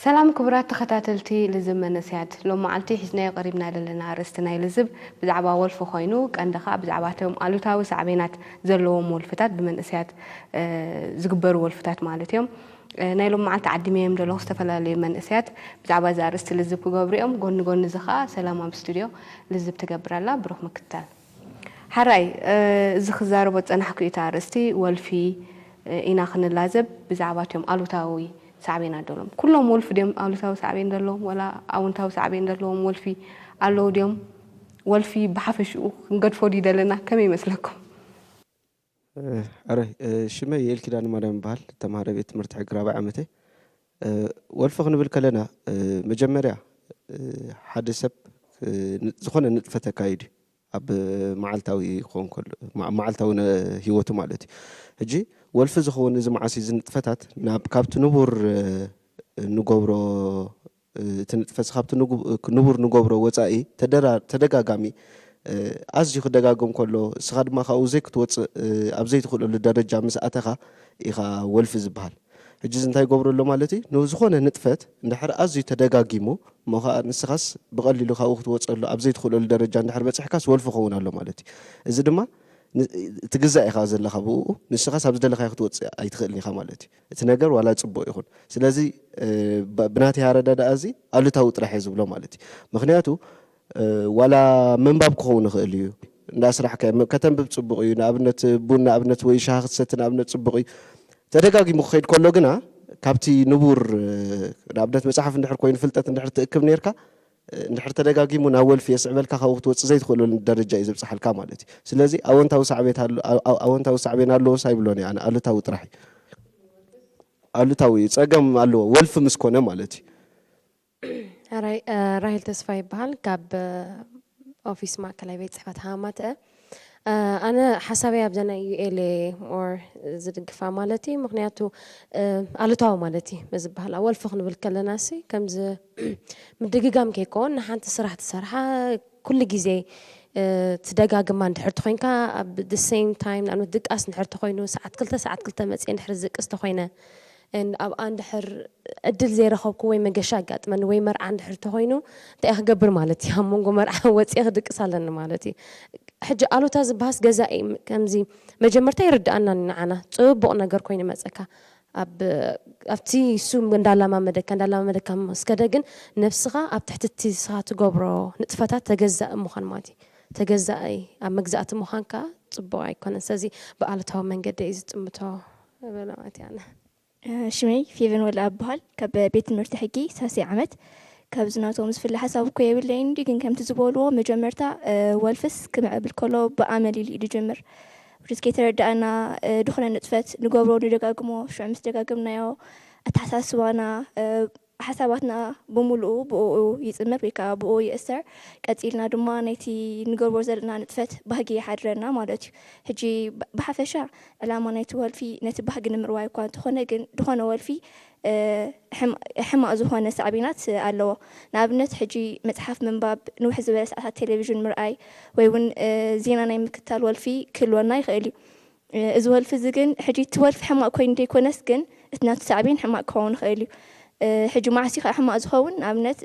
ሰላም ክቡራት ተኸታተልቲ ልዝብ መንእሰያት፣ ሎም መዓልቲ ሒዝናዮ ቀሪብና ዘለና ኣርእስቲ ናይ ልዝብ ብዛዕባ ወልፊ ኮይኑ፣ ቀንዲ ኸኣ ብዛዕባ እቶም ኣሉታዊ ሳዕቤናት ዘለዎም ወልፍታት፣ ብመንእሰያት ዝግበሩ ወልፍታት ማለት እዮም። ናይ ሎም መዓልቲ ዓዲመዮም ዘለኹ ዝተፈላለዩ መንእሰያት ብዛዕባ እዚ ኣርእስቲ ልዝብ ክገብሩ እዮም። ጎኒ ጎኒ እዚ ኸኣ ሰላም ኣብ ስቱድዮ ልዝብ ትገብር ኣላ። ብሩኽ ምክትታል። ሓራይ እዚ ክዛረቦ ዝጸናሕኩ እዩ ኣርእስቲ ወልፊ ኢና ክንላዘብ። ብዛዕባ እትዮም ኣሉታዊ ሳዕቤን ኣለዎም። ኩሎም ወልፊ ድዮም ኣሉታዊ ሳዕቤን ዘለዎም ወላ ኣውንታዊ ሳዕቤን ዘለዎም ወልፊ ኣለዉ ድዮም? ወልፊ ብሓፈሽኡ ክንገድፎ ድዩ ደለና? ከመይ ይመስለኩም? ኣረ ሽመይ የኤል ኪዳነ ማርያም ይበሃል። ተምሃረ ቤት ትምህርቲ ሕጊ ራብዓይ ዓመተ። ወልፊ ክንብል ከለና መጀመርያ ሓደ ሰብ ዝኾነ ንጥፈት ኣካይድ እዩ ኣብ መዓልታዊ ክኾን ከሎ መዓልታዊ ህይወቱ ማለት እዩ። ሕጂ ወልፊ ዝኸውን እዚ መዓስ እዚ ንጥፈታት ናብ ካብቲ ንቡር ንገብሮ እቲ ንጥፈት ካብቲ ንቡር ንገብሮ ወፃኢ ተደጋጋሚ ኣዝዩ ክደጋገም ከሎ እስኻ ድማ ካብኡ ዘይክትወፅእ ኣብ ዘይትኽእለሉ ደረጃ ምስ ኣተኻ ኢኻ ወልፊ ዝበሃል። ሕጂ እዚ እንታይ ይገብሮ ኣሎ ማለት እዩ? ንዝኾነ ንጥፈት እንድሕር ኣዝዩ ተደጋጊሙ እሞ ከዓ ንስኻስ ብቐሊሉ ካብኡ ክትወፀሉ ኣብ ዘይትኽእለሉ ደረጃ እንድሕር በፂሕካስ ወልፊ ክኸውን ኣሎ ማለት እዩ። እዚ ድማ ትግዛእ ኢኻ ዘለኻ ብኡ ንስኻስ ኣብ ዝደለኻዮ ክትወፅእ ኣይትኽእልን ኢኻ ማለት እዩ። እቲ ነገር ዋላ ፅቡቕ ይኹን ስለዚ ብናተይ ኣረዳድኣ እዚ ኣሉታዊ ጥራሕ እየ ዝብሎ ማለት እዩ። ምኽንያቱ ዋላ ምንባብ ክኸውን ይኽእል እዩ እንዳ ስራሕካ ከተንብብ ፅቡቕ እዩ። ንኣብነት ቡን ንኣብነት ወይ ሻሂ ክትሰቲ ንኣብነት ፅቡቕ እዩ። ተደጋጊሙ ክኸይድ ከሎ ግና ካብቲ ንቡር ንኣብነት መፅሓፍ እንድሕር ኮይኑ ፍልጠት እንድሕር ትእክብ ነርካ እንድሕር ተደጋጊሙ ናብ ወልፊ የስዕበልካ ካብኡ ክትወፅእ ዘይትኽእለሉ ደረጃ እዩ ዘብፅሓልካ ማለት እዩ። ስለዚ ኣወንታዊ ሳዕቤት ኣወንታዊ ሳዕቤን ኣለዎስ ኣይብሎን እየ ኣነ ኣሉታዊ ጥራሕ እዩ። ኣሉታዊ እዩ ፀገም ኣለዎ ወልፊ ምስ ኮነ ማለት እዩ። ራሄል ተስፋ ይበሃል ካብ ኦፊስ ማእከላይ ቤት ፅሕፈት ሃማመተ። ኣነ ሓሳበይ ኣብዛ ናይ ዩኤልኤ ሞር ዝድግፋ ማለት እዩ ምክንያቱ ኣሉታዊ ማለት እዩ ዝበሃል ወልፊ ክንብል ከለና ሲ ከምዚ ምድግጋም ከይኮን ንሓንቲ ስራሕ ትሰርሓ ኩሉ ግዜ ትደጋግማ እንድሕር ተኮይንካ ኣብ the same time ንኣብነት ድቃስ እንድሕር ተኮይኑ ሰዓት ክልተ ሰዓት ክልተ መፅየ እንድሕር ዝቅስ ተኮይነ ኣብኣ እንድሕር ዕድል ዘይረኸብኩ ወይ መገሻ ኣጋጥመኒ ወይ መርዓ እንድሕር ተኮይኑ እንታይ ክገብር ማለት እዩ ኣብ መንጎ መርዓ ወፅየ ክድቅስ ኣለኒ ማለት እዩ ሕጂ ኣሉታ ዝበሃስ ገዛኢ ከምዚ መጀመርታ ይርድኣና ንዓና ፅቡቅ ነገር ኮይኑ መፀካ ኣብቲ እሱ እንዳላማመደካ እንዳላማመደካ መስከደ ግን ነብስኻ ኣብ ትሕቲ እቲ ስኻ ትገብሮ ንጥፈታት ተገዛኢ ምዃን ማለት እዩ ተገዛኢ ኣብ መግዛእቲ ምዃን ከዓ ፅቡቅ ኣይኮነን ስለዚ ብኣሉታዊ መንገዲ እዩ ዝጥምቶ በለ ማለት እያ ሽመይ ፌቨን ወላ እበሃል ካብ ቤት ትምህርቲ ሕጊ ሳሲ ዓመት ካብዚ ናቶም ዝፍለ ሓሳብ እኮ የብለይን እንዲ ግን ከምቲ ዝበልዎ መጀመርታ ወልፍስ ክምዕብል ከሎ ብኣመል ኢሉ እዩ ዝጀምር ውድስ ከይተረዳእና ዝኾነ ንጥፈት ንገብሮ ንደጋግሞ ሽዑ ምስ ደጋግምናዮ ኣተሓሳስባና ሓሳባትና ብምሉኡ ብኡ ይፅመር ወይ ከዓ ብኡ ይእሰር ቀፂልና ድማ ናይቲ ንገብሮ ዘለና ንጥፈት ባህጊ ይሓድረና ማለት እዩ ሕጂ ብሓፈሻ ዕላማ ናይቲ ወልፊ ነቲ ባህጊ ንምርዋይ እኳ እንተኾነ ግን ዝኾነ ወልፊ ሕማቕ ዝኾነ ሳዕቤናት ኣለዎ ንኣብነት ሕጂ መፅሓፍ ምንባብ ንውሕ ዝበለ ሰዓታት ቴሌቪዥን ምርኣይ ወይ እውን ዜና ናይ ምክታል ወልፊ ክህልወና ይኽእል እዩ እዚ ወልፊ እዚ ግን ሕጂ እቲ ወልፊ ሕማቕ ኮይኑ ዘይኮነስ ግን እቲ ናቱ ሳዕቤን ሕማቕ ክኸውን ይኽእል እዩ። ሕጂ መዓስ እዩ ከዓ ሕማቕ ዝኸውን? ንኣብነት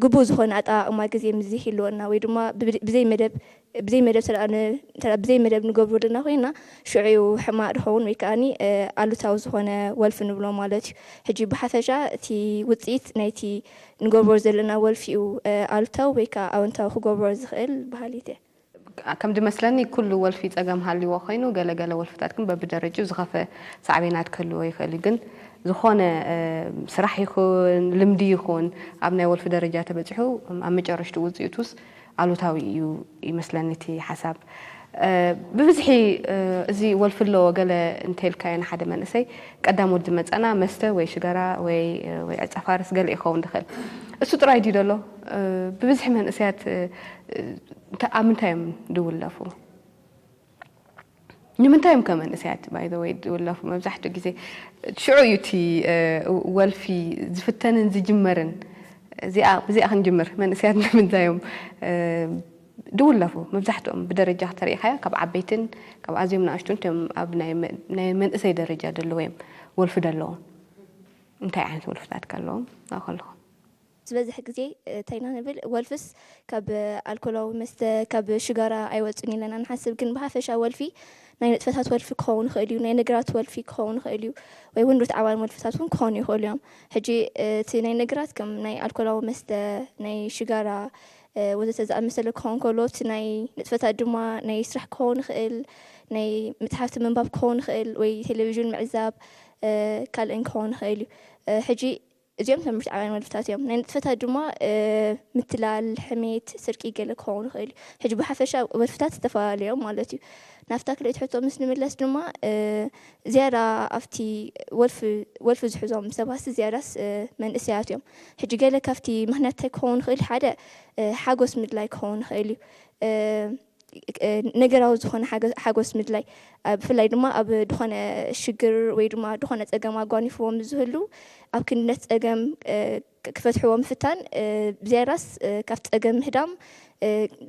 ግቡእ ዝኾነ ኣጠቓቕማ ግዜ ምስ ዘይህልወና ወይ ድማ ብዘይ መደብ ብዘይ መደብ ተደኣ ብዘይ መደብ ንገብሮ ዘለና ኮይና ሽዑ እዩ ሕማቕ ዝኸውን ወይ ከዓኒ ኣሉታዊ ዝኾነ ወልፊ ንብሎ ማለት እዩ። ሕጂ ብሓፈሻ እቲ ውፅኢት ናይቲ ንገብሮ ዘለና ወልፊ እዩ ኣሉታዊ ወይ ከዓ ኣወንታዊ ክገብሮ ዝኽእል በሃሊት እየ። ከም ዝመስለኒ ኩሉ ወልፊ ጸገም ሃልይዎ ኮይኑ ገለ ገለ ወልፍታት ግን በብደረጅኡ ዝኸፍአ ሳዕቤናት ክህልዎ ይኽእል እዩ ግን ዝኾነ ስራሕ ይኹን ልምዲ ይኹን ኣብ ናይ ወልፊ ደረጃ ተበጺሑ ኣብ መጨረሽቱ ውጽኢቱስ ኣሉታዊ እዩ ይመስለኒ እቲ ሓሳብ ብብዝሒ እዚ ወልፊ ኣለዎ ገለ እንተልካዮ ንሓደ መንእሰይ ቀዳሞት ዝመፀና መስተ ወይ ሽጋራ ወይ ወይ ዕፀፋርስ ገለ ይኸውን ዝኽእል። እሱ ጥራይ ድዩ ዘሎ? ብብዝሒ መንእሰያት ኣብ ምንታይ እዮም ዝውለፉ? ንምንታይ እዮም ከ መንእሰያት ባይ ዘ ወይ ዝውለፉ? መብዛሕትኡ ግዜ ሽዑ እዩ እቲ ወልፊ ዝፍተንን ዝጅመርን። እዚኣ ብዚኣ ክንጅምር፣ መንእሰያት ንምንታይ እዮም ዝውለፉ? መብዛሕትኦም ብደረጃ ክተሪኢኻዮ ካብ ዓበይትን ካብ ኣዝዮም ንኣሽቱን እቶም ኣብ ናይ መንእሰይ ደረጃ ዘለዉ እዮም ወልፊ ዘለዎም። እንታይ ዓይነት ወልፍታት ከለዎም ከለኹም? ዝበዝሕ ግዜ እንታይ ኢና ንብል፣ ወልፍስ ካብ ኣልኮላዊ መስተ ካብ ሽጋራ ኣይወፅን ኢለና ንሓስብ። ግን ብሓፈሻ ወልፊ ናይ ንጥፈታት ወልፊ ክኸውን ይኽእል እዩ፣ ናይ ነገራት ወልፊ ክኸውን ይኽእል እዩ፣ ወይ እውን ርትዓውያን ወልፍታት እውን ክኾኑ ይኽእሉ እዮም። ሕጂ እቲ ናይ ነገራት ከም ናይ ኣልኮላዊ መስተ፣ ናይ ሽጋራ ወዘተ ዝኣመሰለ ክኸውን ከሎ፣ እቲ ናይ ንጥፈታት ድማ ናይ ስራሕ ክኸውን ይኽእል፣ ናይ መፅሓፍቲ ምንባብ ክኸውን ይኽእል፣ ወይ ቴሌቪዥን ምዕዛብ ካልእን ክኸውን ይኽእል እዩ። ሕጂ እዚኦም ትምህርታውያን ወልፍታት እዮም። ናይ ንጥፈታት ድማ ምትላል፣ ሕሜት፣ ስርቂ ገለ ክኸውን ይኽእል እዩ። ሕጂ ብሓፈሻ ወልፍታት ዝተፈላለዩ እዮም ማለት እዩ። ናብታ ክልኤት ሕቶ ምስ ንምለስ ድማ ዝያዳ ኣብቲ ወልፊ ዝሕዞም ሰባትሲ ዝያዳስ መንእሰያት እዮም። ሕጂ ገለ ካብቲ ምኽንያት እንታይ ክኸውን ይኽእል? ሓደ ሓጎስ ምድላይ ክኸውን ይኽእል እዩ። ነገራዊ ዝኾነ ሓጎስ ምድላይ፣ ብፍላይ ድማ ኣብ ዝኾነ ሽግር ወይ ድማ ዝኾነ ፀገም ኣጓኒፍዎም ዝህሉ ኣብ ክንድነት ፀገም ክፈትሕዎ ምፍታን ብዝያዳስ ካብ ፀገም ምህዳም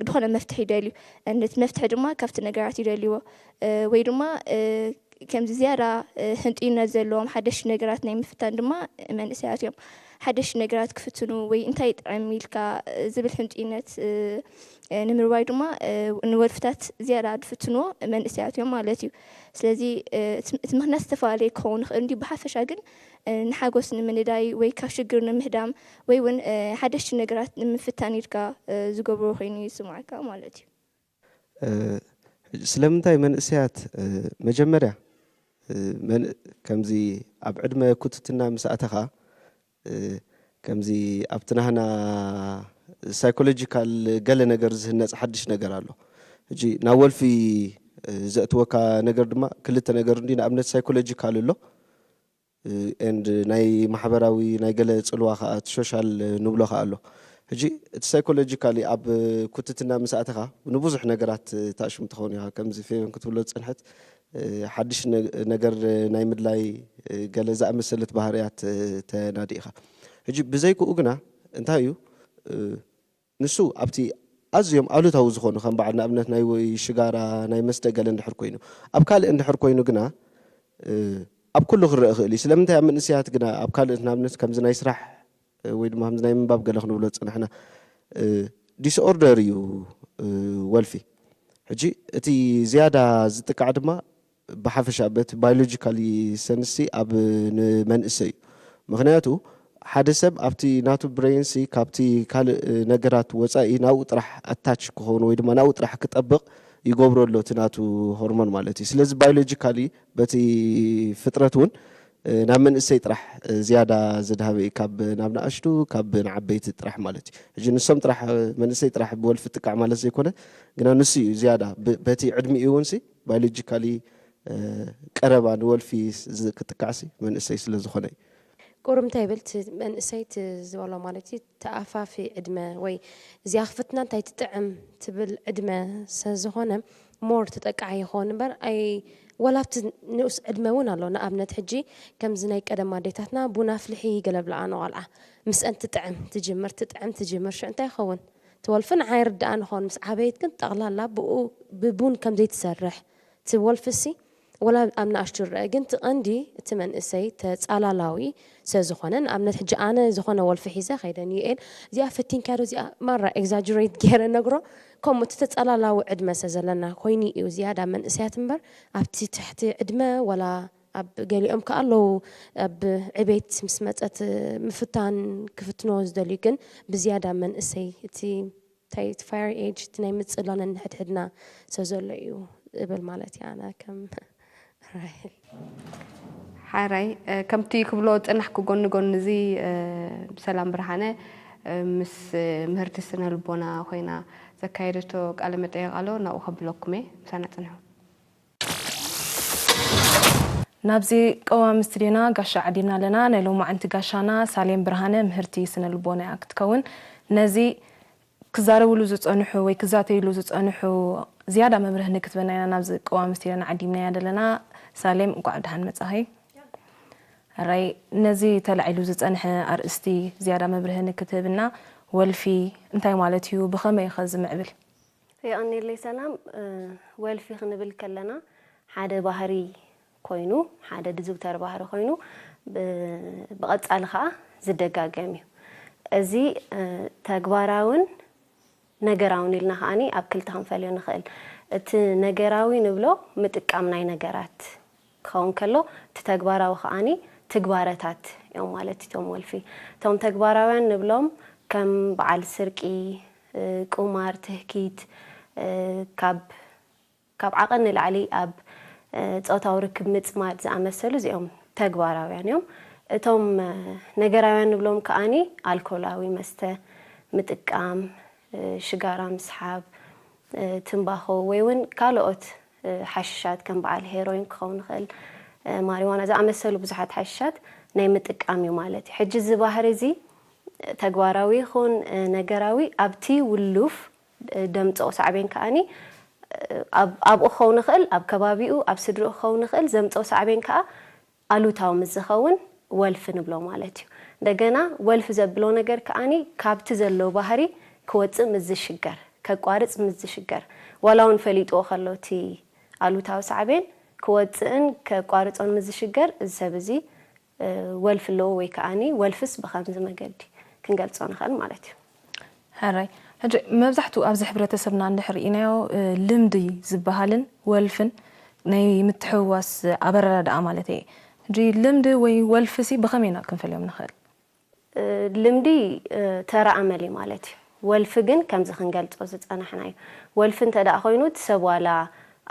ዝኾነ መፍትሒ ይደልዩ። ነቲ መፍትሒ ድማ ካብቲ ነገራት ይደልይዎ ወይ ድማ ከምዚ ዝያዳ ህንጥዩነት ዘለዎም ሓደሽቲ ነገራት ናይ ምፍታን ድማ መንእሰያት እዮም። ሓደሽቲ ነገራት ክፍትኑ ወይ እንታይ ጥዕም ኢልካ ዝብል ህንጥዩነት ንምርዋይ ድማ ንወልፍታት ዝያዳ ዝፍትንዎ መንእሰያት እዮም ማለት እዩ። ስለዚ እቲ ምኽንያት ዝተፈላለየ ክኸውን ይኽእል እንዲ ብሓፈሻ ግን ንሓጎስ ንምንዳይ ወይ ካብ ሽግር ንምህዳም ወይ እውን ሓደሽቲ ነገራት ንምፍታን ኢልካ ዝገብሮ ኮይኑ ይስማዕካ ማለት እዩ። ስለምንታይ መንእሰያት መጀመርያ ከምዚ ኣብ ዕድመ ኩትትና ምስ ኣተኻ ከምዚ ኣብቲ ናህና ሳይኮሎጂካል ገለ ነገር ዝህነፅ ሓድሽ ነገር ኣሎ። ሕጂ ናብ ወልፊ ዘእትወካ ነገር ድማ ክልተ ነገር እንዲ ንኣብነት ሳይኮሎጂካል ኣሎ ኤንድ ናይ ማሕበራዊ ናይ ገለ ፅልዋ ከዓ እቲ ሶሻል ንብሎ ከዓ ኣሎ። ሕጂ እቲ ሳይኮሎጂካሊ ኣብ ኩትትና ምስ ኣተኻ ንብዙሕ ነገራት ታእሽም ትኸውን ኢኻ። ከምዚ ፌቨን ክትብሎ ዝፀንሐት ሓድሽ ነገር ናይ ምድላይ ገለ ዝኣመሰለት ባህርያት ተናዲ ኢኻ። ሕጂ ብዘይክኡ ግና እንታይ እዩ ንሱ ኣብቲ ኣዝዮም ኣሉታዊ ዝኾኑ ከም በዓል ንኣብነት ናይ ወይ ሽጋራ ናይ መስተ ገለ እንድሕር ኮይኑ ኣብ ካልእ እንድሕር ኮይኑ ግና ኣብ ኩሉ ክረአ ይኽእል እዩ። ስለምንታይ ኣብ መንእሰያት ግና ኣብ ካልእ ንኣብነት ከምዚ ናይ ስራሕ ወይ ድማ ከምዚ ናይ ምንባብ ገለ ክንብሎ ዝፀናሕና ዲስኦርደር እዩ ወልፊ። ሕጂ እቲ ዝያዳ ዝጥቃዕ ድማ ብሓፈሻ በቲ ባዮሎጂካሊ ሰንሲ ኣብ ንመንእሰይ እዩ። ምክንያቱ ሓደ ሰብ ኣብቲ ናቱ ብሬንሲ ካብቲ ካልእ ነገራት ወፃኢ ናብኡ ጥራሕ ኣታች ክኸውን ወይ ድማ ናብኡ ጥራሕ ክጠብቕ ይገብሮ ኣሎ እቲ ናቱ ሆርሞን ማለት እዩ። ስለዚ ባዮሎጂካሊ በቲ ፍጥረት እውን ናብ መንእሰይ ጥራሕ ዝያዳ ዘድሃበ እዩ ካብ ናብ ንኣሽቱ ካብ ንዓበይቲ ጥራሕ ማለት እዩ። ሕጂ ንሶም ጥራሕ መንእሰይ ጥራሕ ብወልፊ ጥቃዕ ማለት ዘይኮነ ግና ንሱ እዩ ዝያዳ በቲ ዕድሚኡ እውን ሲ ባዮሎጂካሊ ቀረባ ንወልፊ ክጥቃዕሲ መንእሰይ ስለ ዝኾነ እዩ። ቁሩብ እንታይ ይብል እቲ መንእሰይ እቲ ዝበሎ ማለት እዩ ተኣፋፊ ዕድመ ወይ እዚኣ ክፍትና እንታይ ትጥዕም ትብል ዕድመ ስለ ዝኾነ ሞር ተጠቃዓይ ይኸውን እምበር ኣይ ወላ ኣብቲ ንኡስ ዕድመ እውን ኣሎ ንኣብነት ሕጂ ከምዚ ናይ ቀደም ኣዴታትና ቡን ኣፍልሒ ገለ ብለኣ ንቆልዓ ምስአን ትጥዕም ትጅምር ትጥዕም ትጅምር ሽዑ እንታይ ይኸውን ትወልፍን ዓይርድኣን ይኸውን ምስ ዓበየት ግን ጠቕላላ ብኡ ብቡን ከምዘይትሰርሕ እቲ ወልፊ ሲ ወላ ኣብ ንኣሽቱ ይረአ ግን እቲ ቀንዲ እቲ መንእሰይ ተፃላላዊ ስለ ዝኾነ ንኣብነት ሕጂ ኣነ ዝኾነ ወልፊ ሒዘ ከይደ ንዩኤል እዚኣ ፈቲንካዶ እዚኣ ማራ exaggerate ገይረ ነግሮ ከምኡ እቲ ተፃላላዊ ዕድመ ስለ ዘለና ኮይኑ እዩ ዝያዳ መንእሰያት እምበር ኣብቲ ትሕቲ ዕድመ ወላ ኣብ ገሊኦም ከኣ ኣለዉ ኣብ ዕቤት ምስ መፀት ምፍታን ክፍትንዎ ዝደልዩ ግን ብዝያዳ መንእሰይ እቲ እንታይ እቲ fire age እቲ ናይ ምፅላል ነንሕድሕድና ስለ ዘሎ እዩ እብል ማለት እየ ኣነ ከም ራሄል። ሓራይ ከምቲ ክብሎ ዝፀናሕኩ ጎኒ ጎኒ እዚ ሰላም ብርሃነ ምስ ምህርቲ ስነ ልቦና ኮይና ዘካየደቶ ቃለ መጠየቕ ኣሎ፣ ናብኡ ከብለኩም እየ። ምሳና ጽንሑ። ናብዚ ቀዋሚ ስቱድዮና ጋሻ ዓዲምና ኣለና። ናይ ሎማዓንቲ ጋሻና ሳሌም ብርሃነ ምህርቲ ስነ ልቦና እያ ክትከውን። ነዚ ክዛረብሉ ዝጸንሑ ወይ ክዛተይሉ ዝጸንሑ ዝያዳ መብርህ ንክትበና ኢና ናብዚ ቀዋሚ ስቱድዮና ዓዲምናያ ዘለና። ሳሌም፣ እንቋዕ ብደሓን መጻኺ። ሕራይ፣ ነዚ ተላዒሉ ዝጸንሐ ኣርእስቲ ዝያዳ መብርህ ንክትህብና፣ ወልፊ እንታይ ማለት እዩ? ብኸመይ ኸ ዝምዕብል? የቐንየለይ ሰላም። እ፣ ወልፊ ክንብል ከለና ሓደ ባህሪ ኮይኑ፣ ሓደ ድዝውተር ባህሪ ኮይኑ፣ ብ-፣ ብቐጻሊ ኸኣ ዝደጋገም እዩ። እዚ፣ እ፣ ተግባራውን ነገራውን ኢልና ኸኣኒ ኣብ ክልተ ክንፈልዮ ንኽእል። እቲ ነገራዊ ንብሎ ምጥቃም ናይ ነገራት ክኸውን ከሎ፣ እቲ ተግባራዊ ኸኣኒ ትግባረታት እዮም ማለት እዩ። እቶም ወልፊ፣ እቶም ተግባራውያን ንብሎም ከም በዓል ስርቂ፣ እ፣ ቁማር፣ ትህኪት፣ እ፣ ካብ፣ ካብ ዓቐን ንላዕሊ ኣብ፣ እ፣ ጾታዊ ርክብ ምጽማድ ዝኣመሰሉ እዚኦም ተግባራውያን እዮም። እቶም፣ እ፣ ነገራውያን ንብሎም ከኣኒ ኣልኮላዊ መስተ ምጥቃም፣ እ፣ ሽጋራ ምስሓብ፣ እ፣ ትምባኾ ወይ እውን ካልኦት፣ እ፣ ሓሽሻት ከም በዓል ሄሮይን ክኸውን ይኽእል፣ እ፣ ማሪዋና ዝኣመሰሉ ብዙሓት ሓሽሻት ናይ ምጥቃም እዩ ማለት እዩ። ሕጂ እዚ ባህሪ እዚ ተግባራዊ ይኹን፣ እ፣ ነገራዊ ኣብቲ ውሉፍ፣ እ፣ ደምጽኦ ሳዕቤን ከኣኒ፣ እ፣ ኣብ-፣ ኣብኡ ክኸውን ይኽእል፣ ኣብ ከባቢኡ፣ ኣብ ስድርኡ ክኸውን ይኽእል፣ ዘምጽኦ ሳዕቤን ከኣ ኣሉታዊ ምስ ዝኸውን ወልፊ ንብሎ ማለት እዩ። እንደገና ወልፊ ዘብሎ ነገር ከኣኒ ካብቲ ዘሎ ባህሪ ክወጽእ ምስ ዝሽገር፣ ከቋርጽ ምስ ዝሽገር፣ ዋላ እውን ፈሊጥዎ ከሎ እቲ ኣሉታዊ ሳዕቤን ክወጽእን ከቋርጾን ምስ ዝሽገር፣ እዚ ሰብ እዚ፣ እ፣ ወልፊ ኣለዎ ወይ ከኣኒ ወልፍስ ብኸምዚ መገዲ ክንገልጾ ንኽእል ማለት እዩ። ሕራይ። ሕጂ መብዛሕትኡ ኣብዚ ሕብረተሰብና እንድሕር ርኢናዮ፣ እ፣ ልምዲ ዝበሃልን ወልፍን ናይ ምትሕውዋስ ኣበረዳድኣ ማለት እየ። ሕጂ ልምዲ ወይ ወልፍሲ ብኸመይ ኢና ክንፈልዮም ንኽእል? እ፣ ልምዲ፣ እ፣ ተራ ኣመል እዩ ማለት እዩ። ወልፊ ግን ከምዚ ክንገልጾ ዝጸናሕና እዩ። ወልፊ እንተ ደኣ ኮይኑ፣ እቲ ሰብ ዋላ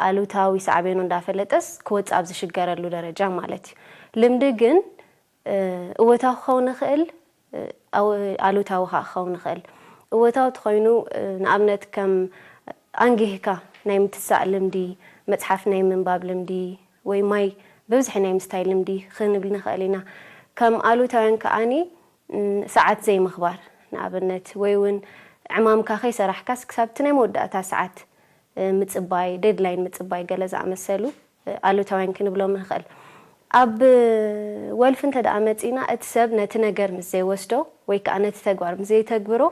ኣሉታዊ ሳዕቤኑ እንዳፈለጠስ ክወጽእ ኣብ ዝሽገረሉ ደረጃ ማለት እዩ። ልምዲ ግን፣ እ፣ እወታዊ ክኸውን ይኽእል፣ እ፣ ኣው-፣ ኣሉታዊ ከኣ ክኸውን ይኽእል። እወታዊ ተኾይኑ፣ እ፣ ንኣብነት ከም ኣንጊህካ ናይ ምትሳእ ልምዲ፣ መጽሓፍ ናይ ምንባብ ልምዲ፣ ወይ ማይ ብብዝሒ ናይ ምስታይ ልምዲ ክንብል ንኽእል ኢና። ከም ኣሉታውያን ከኣኒ፣ ም፣ ሰዓት ዘይምኽባር ንኣብነት፣ ወይ እውን ዕማምካ ከይሰራሕካስ ክሳብ እቲ ናይ መወዳእታ ሰዓት፣ እ፣ ምጽባይ፣ ዴድላይን ምጽባይ ገለ ዝኣመሰሉ፣ እ፣ ኣሉታውያን ክንብሎም ንኽእል። ኣብ ወልፊ እንተ ደኣ መጺእና፣ እቲ ሰብ ነቲ ነገር ምስ ዘይወስዶ ወይ ከኣ ነቲ ተግባር ምስ ዘይተግብሮ፣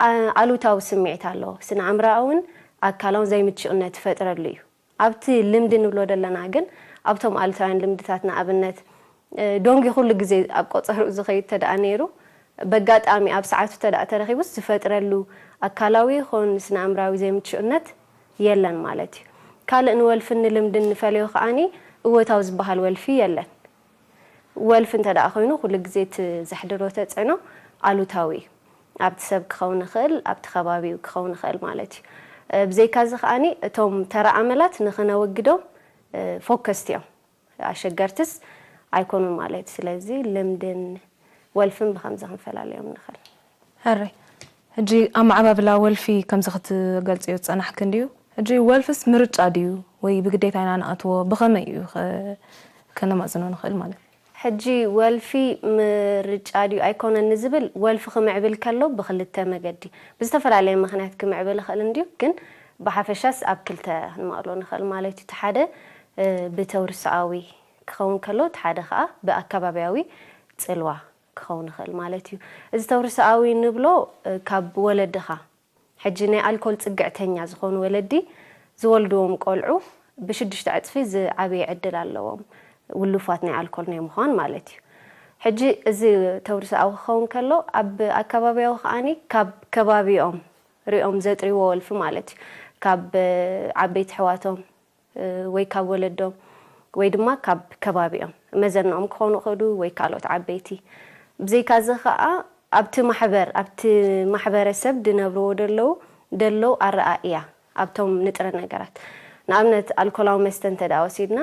ኣ-፣ ኣሉታዊ ስምዒት ኣለዎ። ስነ ኣእምሮኣውን ኣካላውን ዘይምችኡነት ይፈጥረሉ እዩ። ኣብቲ ልምዲ ንብሎ ዘለና ግን፣ ኣብቶም ኣሉታውያን ልምድታት ንኣብነት፣ እ፣ ዶንጊ ኩሉ ግዜ ኣብ ቆጸርኡ ዝኸይድ ተደኣ ነይሩ፣ በጋጣሚ ኣብ ሰዓቱ ተደኣ ተረኺቡስ ዝፈጥረሉ ኣካላዊ ይኹን ስነ ኣእምራዊ ዘይምችኡነት የለን ማለት እዩ። ካልእ ንወልፍን ንልምድን ንፈልዮ ከኣኒ እወታዊ ዝበሃል ወልፊ የለን። ወልፊ እንተ ደኣ ኮይኑ፣ ኩሉ ግዜ እቲ ዘሕድሮ ተጽዕኖ ኣሉታዊ እዩ። ኣብቲ ሰብ ክኸውን ይኽእል፣ ኣብቲ ከባቢኡ ክኸውን ይኽእል ማለት እዩ። እ፣ ብዘይካዚ ከኣኒ እቶም ተራ ኣመላት ንኽነወግዶም፣ እ፣ ፎከስቲ እዮም። ኣሸገርትስ ኣይኮኑን ማለት እዩ። ስለዚ ልምድን ወልፍን ብኸምዚ ክንፈላለዮም ንኽእል። ሕራይ። ሕጂ ኣመዓባብላ ወልፊ ከምዚ ክትገልጽዮ ዝጸናሕኪ እንድዩ። ሕጂ ወልፍስ ምርጫ ድዩ ወይ ብግዴታ ኢና ንኣትዎ? ብኸመይ እዩ ኸ-፣ ከነማጽኖ ንኽእል ማለት? ሕጂ ወልፊ ምርጫ ድዩ ኣይኮነን ንዝብል፣ ወልፊ ክምዕብል ከሎ ብኽልተ መገዲ፣ ብዝተፈላለየ ምኽንያት ክምዕብል ይኽእል እንድዩ፣ ግን ብሓፈሻስ ኣብ ክልተ ክንመቕሎ ንኽእል ማለት እዩ። እቲ ሓደ፣ እ፣ ብተውርሶኣዊ ክኸውን ከሎ፣ እቲ ሓደ ኸኣ ብኣከባብያዊ ጽልዋ ክኸውን ይኽእል ማለት እዩ። እዚ ተውርሶኣዊ ንብሎ፣ እ፣ ካብ ወለድኻ፣ ሕጂ ናይ ኣልኮል ጽግዕተኛ ዝኾኑ ወለዲ ዝወልድዎም ቆልዑ ብሽዱሽተ ዕጽፊ ዝዓብየ ዕድል ኣለዎም፣ ውሉፋት ናይ ኣልኮል ናይ ምዃን ማለት እዩ። ሕጂ እዚ ተውርሶኣዊ ክኸውን ከሎ፣ ኣብ ኣከባብያዊ ከኣኒ ካብ ከባቢኦም ሪኦም ዘጥርይዎ ወልፊ ማለት እዩ። ካብ፣ እ፣ ዓበይቲ ኣሕዋቶም፣ እ፣ ወይ ካብ ወለዶም ወይ ድማ ካብ ከባቢኦም መዘንኦም ክኾኑ ይኽእሉ ወይ ካልኦት ዓበይቲ። ብዘይካዚ ኸኣ ኣብቲ ማሕበር፣ ኣብቲ ማሕበረሰብ ድነብርዎ ደለዉ፣ ደለዉ ኣረኣእያ ኣብቶም ንጥረ ነገራት። ንኣብነት ኣልኮላዊ መስተ እንተ ደኣ ወሲድና፣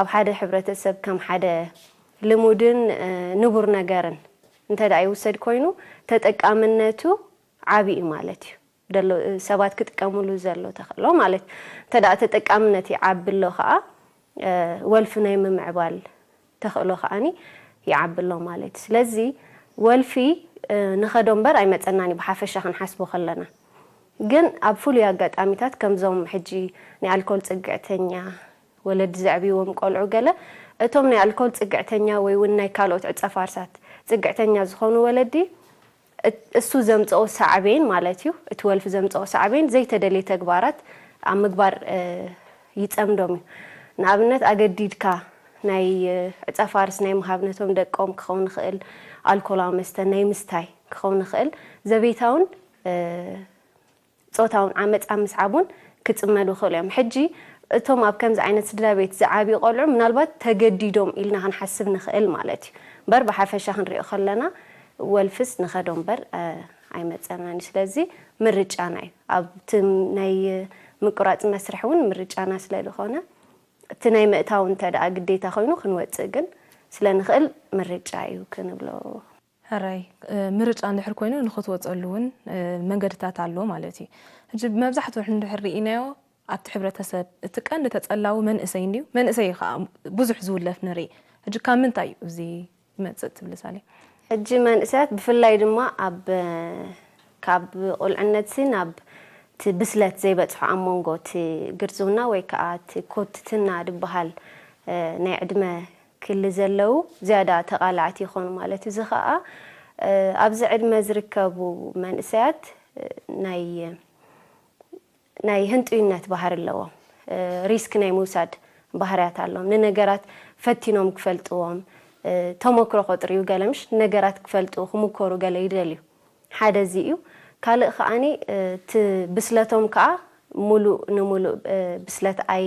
ኣብ ሓደ ሕብረተሰብ ከም ሓደ ልሙድን፣ እ፣ ንቡር ነገርን እንተ ደኣ ይውሰድ ኮይኑ ተጠቃምነቱ ዓቢ እዩ ማለት እዩ። ደሎ ሰባት ክጥቀምሉ ዘሎ ተኽእሎ ማለት እዩ። እንተ ደኣ ተጠቃምነት ይዓቢ ኣሎ ከኣ ወልፊ ናይ ምምዕባል ተኽእሎ ከኣኒ ይዓቢ ኣሎ ማለት እዩ። ስለዚ ወልፊ ንኸዶ እምበር ኣይመጸናን እዩ ብሓፈሻ ክንሓስቦ ከለና። ግን ኣብ ፍሉይ ኣጋጣሚታት ከምዞም ሕጂ ናይ ኣልኮል ጽግዕተኛ ወለዲ ዘዕብይዎም ቆልዑ ገለ እቶም ናይ ኣልኮል ጽግዕተኛ ወይ እውን ናይ ካልኦት ዕጸ ፋርሳት ጽግዕተኛ ዝኾኑ ወለዲ እሱ ዘምጽኦ ሳዕቤን ማለት እዩ። እቲ ወልፊ ዘምጽኦ ሳዕቤን ዘይተደልየ ተግባራት ኣብ ምግባር ይጸምዶም እዩ። ንኣብነት ኣገዲድካ ናይ ዕጸ ፋርስ ናይ ምሃብ ነቶም ደቆም ክኸውን ይኽእል፣ ኣልኮላዊ መስተ ናይ ምስታይ ክኸውን ይኽእል፣ ዘቤታውን ጾታውን ዓመጽ ኣብ ምስዓብ እውን ክጽመዱ ይኽእሉ እዮም። ሕጂ እቶም ኣብ ከምዚ ዓይነት ስድራ ቤት ዝዓብዩ ቆልዑ ምናልባት ተገዲዶም ኢልና ክንሓስብ ንኽእል ማለት እዩ። እምበር ብሓፈሻ ክንሪኦ ከለና ወልፍስ ንኸዶ እምበር ኣይመጸናን እዩ። ስለዚ ምርጫና እዩ። ኣብቲ ናይ ምቁራጽ መስርሕ እውን ምርጫና ስለ ዝኾነ እቲ ናይ ምእታው እንተ ደኣ ግዴታ ኮይኑ ክንወጽእ ግን ስለ ንኽእል ምርጫ እዩ ክንብሎ። ሕራይ ምርጫ እንድሕር ኮይኑ ንኽትወፀሉ እውን መንገድታት ኣሎ ማለት እዩ። ሕጂ መብዛሕትኡ እንድሕር ርኢናዮ ኣብቲ ሕብረተሰብ እቲ ቀንዲ ተፀላዊ መንእሰይ እንድዩ። መንእሰይ ከዓ ብዙሕ ዝውለፍ ንርኢ። ሕጂ ካብ ምንታይ እዩ እዚ ዝመፅእ ትብሊ ሳሌ? ሕጂ መንእሰያት ብፍላይ ድማ ኣብ ካብ ቁልዕነትሲ ናብ እቲ ብስለት ዘይበፅሖ ኣብ መንጎ እቲ ግርዝውና ወይ ከዓ እቲ ኮትትና ድበሃል ናይ ዕድመ ክሊ ዘለዉ ዝያዳ ተቓላዕቲ ይኾኑ ማለት እዩ። እዚ ኸኣ ኣብዚ ዕድመ ዝርከቡ መንእሰያት ናይ ናይ ህንጡይነት ባህሪ ኣለዎም። ሪስክ ናይ ምውሳድ ባህርያት ኣለዎም። ንነገራት ፈቲኖም ክፈልጥዎም ተመክሮ ከጥርዩ ገለ ምሽ ነገራት ክፈልጡ ክምኮሩ ገለ ይደልዩ። ሓደ እዚ እዩ። ካልእ ከኣኒ እቲ ብስለቶም ከኣ ሙሉእ ንሙሉእ ብስለት ኣይ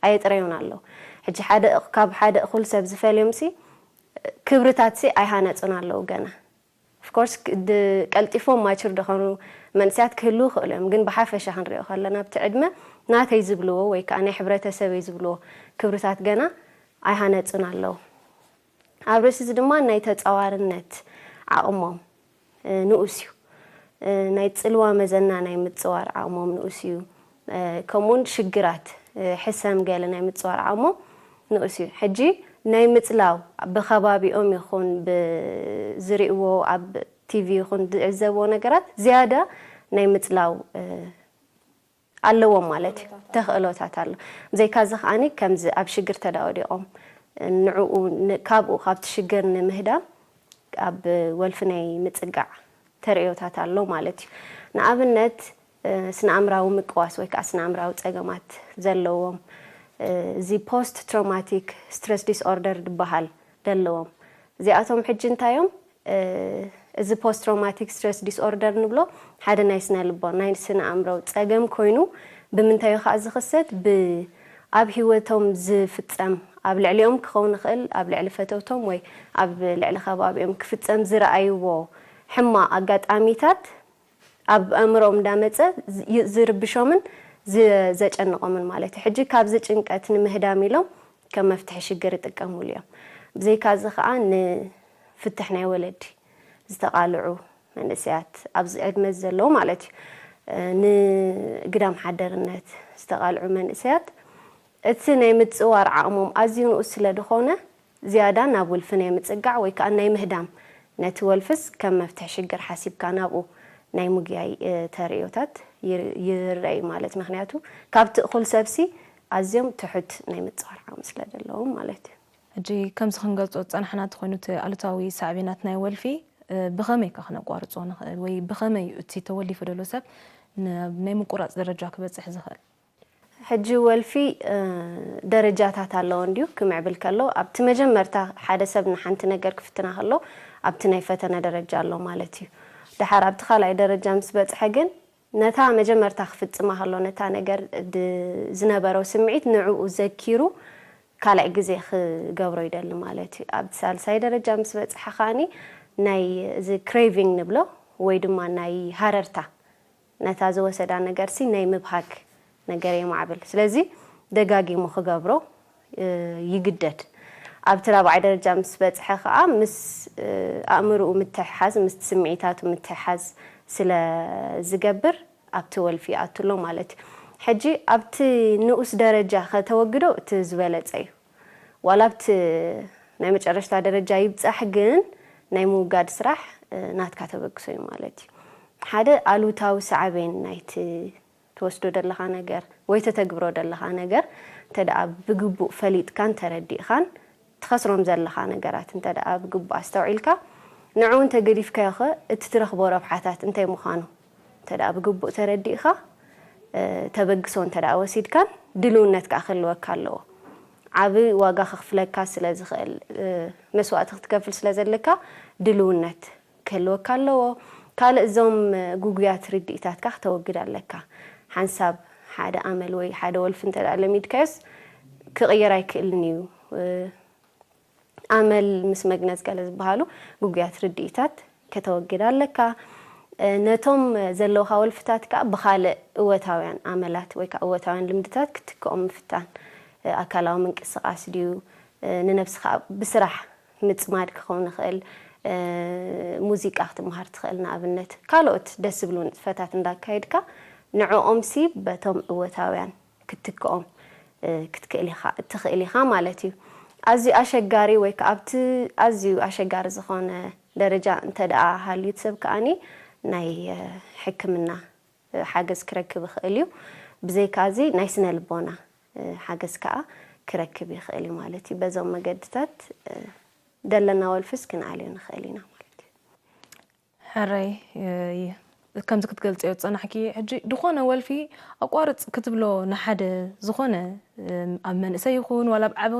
ኣየጥረዩን ኣለዉ። ሕጂ ሓደ ካብ ሓደ እኹል ሰብ ዝፈልዮም ሲ ክብርታት ሲ ኣይሃነጹን ኣለዉ ገና። Of course ቀልጢፎም ማቹር ደኾኑ መንእሰያት ክህልዉ ይኽእሉ እዮም፣ ግን ብሓፈሻ ክንሪኦ ከለና ኣብቲ ዕድመ ናተይ ዝብልዎ ወይ ከዓ ናይ ሕብረተሰበይ ዝብልዎ ክብርታት ገና ኣይሃነጹን ኣለዉ። ኣብ ርእሲ እዚ ድማ ናይ ተጻዋርነት ዓቕሞም ንኡስ እዩ። ናይ ጽልዋ መዘና ናይ ምጽዋር ዓቕሞም ንኡስ እዩ። ከምኡውን ሽግራት ሕሰም ገለ ናይ ምጽዋር ዓቕሞም ንኡስ እዩ። ሕጂ ናይ ምጽላው ብኸባቢኦም ይኹን ብዝርእዎ ኣብ ቲቪ ይኹን ዝዕዘብዎ ነገራት ዝያዳ ናይ ምጽላው ኣለዎም ማለት እዩ። ተኽእሎታት ኣሎ። ብዘይካዚ ከዓኒ ከምዚ ኣብ ሽግር ተዳወዲቖም ንዕኡ ካብኡ ካብቲ ሽግር ንምህዳም ኣብ ወልፊ ናይ ምጽጋዕ ተርእዮታት ኣሎ ማለት እዩ። ንኣብነት ስነ ኣምራዊ ምቅዋስ ወይ ከዓ ስነ ኣምራዊ ጸገማት ዘለዎም እዚ ፖስት ትሮማቲክ ስትረስ ዲስኦርደር ዝበሃል ዘለዎም እዚኣቶም ሕጂ እንታዮም እዚ ፖስት ትሮማቲክ ስትረስ ዲስኦርደር ንብሎ ሓደ ናይ ስነ ልቦ ናይ ስነ ኣእምሮ ጸገም ኮይኑ ብምንታዩ ከዓ ዝኽሰት ብ ኣብ ህይወቶም ዝፍጸም ኣብ ልዕሊኦም ክኸውን ይኽእል ኣብ ልዕሊ ፈተውቶም ወይ ኣብ ልዕሊ ከባቢኦም ክፍጸም ዝረኣይዎ ሕማቕ ኣጋጣሚታት ኣብ ኣእምሮኦም እንዳመጸ ዝርብሾምን ዘጨንቆምን ማለት እዩ። ሕጂ ካብዚ ጭንቀት ንምህዳም ኢሎም ከም መፍትሒ ሽግር ይጥቀምሉ እዮም። ብዘይካዚ ከዓ ንፍትሕ ናይ ወለዲ ዝተቓልዑ መንእሰያት ኣብዚ ዕድመ ዘለዉ ማለት እዩ ንግዳም ሓደርነት ዝተቓልዑ መንእሰያት እቲ ናይ ምጽዋር ዓቕሞም ኣዝዩ ንኡስ ስለ ዝኾነ ዝያዳ ናብ ውልፊ ናይ ምጽጋዕ ወይ ከዓ ናይ ምህዳም ነቲ ወልፍስ ከም መፍትሒ ሽግር ሓሲብካ ናብኡ ናይ ምጉያይ ተርእዮታት ይረአ እዩ ማለት ምክንያቱ ካብቲ እኹል ሰብሲ ኣዝዮም ትሑት ናይ ምጽዋር ዓቕሚ ስለ ዘለዎም ማለት እዩ። ሕጂ ከምዚ ክንገልጾ ዝጸናሕና እንተኾይኑ እቲ ኣሉታዊ ሳዕቤናት ናይ ወልፊ ብኸመይ ከ ክነቋርጾ ንኽእል ወይ ብኸመይ እዩ እቲ ተወሊፉ ዘሎ ሰብ ናብ ናይ ምቁራጽ ደረጃ ክበጽሕ ዝኽእል? ሕጂ ወልፊ ደረጃታት ኣለዎ እንድዩ ክምዕብል ከሎ ኣብቲ መጀመርታ ሓደ ሰብ ንሓንቲ ነገር ክፍትና ከሎ ኣብቲ ናይ ፈተነ ደረጃ ኣሎ ማለት እዩ። ደሓር ኣብቲ ካልኣይ ደረጃ ምስ በጽሐ ግን ነታ መጀመርታ ክፍጽማ ከሎ ነታ ነገር ዝነበሮ ስምዒት ንዕኡ ዘኪሩ ካልኣይ ግዜ ክገብሮ ይደሊ ማለት እዩ። ኣብቲ ሳልሳይ ደረጃ ምስ በጽሐ ከኣኒ ናይ እዚ ክሬቪንግ ንብሎ ወይ ድማ ናይ ሃረርታ ነታ ዝወሰዳ ነገርሲ ናይ ምብሃግ ነገር የማዕብል። ስለዚ ደጋጊሙ ክገብሮ ይግደድ። ኣብቲ ራብዓይ ደረጃ ምስ በጽሐ ከኣ ምስ ኣእምርኡ ምትሕሓዝ፣ ምስቲ ስምዒታቱ ምትሕሓዝ ስለ ዝገብር ኣብቲ ወልፊ ይኣቱ ኣሎ ማለት እዩ። ሕጂ ኣብቲ ንኡስ ደረጃ ከተወግዶ እቲ ዝበለጸ እዩ። ዋላ ኣብቲ ናይ መጨረሽታ ደረጃ ይብጻሕ ግን ናይ ምውጋድ ስራሕ ናትካ ተበግሶ እዩ ማለት እዩ። ሓደ ኣሉታዊ ሳዕቤን ናይቲ ትወስዶ ደለኻ ነገር ወይ ተተግብሮ ደለኻ ነገር እንተ ደኣ ብግቡእ ፈሊጥካን ተረዲእኻን ትኸስሮም ዘለኻ ነገራት እንተ ደኣ ብግቡእ ኣስተውዒልካ ንዕኡ እንተ ገዲፍካዮ ኸ እቲ ትረኽቦ ረብሓታት እንታይ ምዃኑ እንተ ደኣ ብግቡእ ተረዲእኻ ተበግሶ እንተ ደኣ ወሲድካን ድልውነት ከዓ ክህልወካ ኣለዎ። ዓቢ ዋጋ ከኽፍለካ ስለ ዝኽእል መስዋእቲ ክትከፍል ስለ ዘለካ ድልውነት ክህልወካ ኣለዎ። ካልእ እዞም ጉጉያት ርድኢታትካ ክተወግድ ኣለካ። ሓንሳብ ሓደ ኣመል ወይ ሓደ ወልፊ እንተ ደኣ ለሚድካዮስ ክቕየር ኣይክእልን እዩ። ኣመል ምስ መግነዝ ገለ ዝበሃሉ ጉጉያት ርድኢታት ከተወግድ ኣለካ። ነቶም ዘለውካ ወልፍታት ከዓ ብኻልእ እወታውያን ኣመላት ወይ ከዓ እወታውያን ልምድታት ክትክኦም ምፍታን። ኣካላዊ ምንቅስቓስ ድዩ? ንነብስኻ ብስራሕ ምጽማድ ክኸውን ይኽእል። ሙዚቃ ክትምሃር ትኽእል ንኣብነት። ካልኦት ደስ ዝብሉ ንጥፈታት እንዳካየድካ ንዕኦም ሲ በቶም እወታውያን ክትክኦም ክትክእል ኢኻ ትኽእል ኢኻ ማለት እዩ። ኣዝዩ ኣሸጋሪ ወይ ከዓ ኣብቲ ኣዝዩ ኣሸጋሪ ዝኾነ ደረጃ እንተ ደኣ ሃልዩ እቲ ሰብ ከኣኒ ናይ ሕክምና ሓገዝ ክረክብ ይኽእል እዩ። ብዘይካ እዚ ናይ ስነ ልቦና ሓገዝ ከዓ ክረክብ ይኽእል እዩ ማለት እዩ። በዞም መገድታት ደለና ወልፍስ ክንኣልዮ ንኽእል ኢና ማለት እዩ። ሕራይ ከምዚ ክትገልፅዮ ዝፀናሕኪ ሕጂ ዝኾነ ወልፊ ኣቋርፅ ክትብሎ ንሓደ ዝኾነ ኣብ መንእሰይ ይኹን ዋላ ኣብ ዓቢ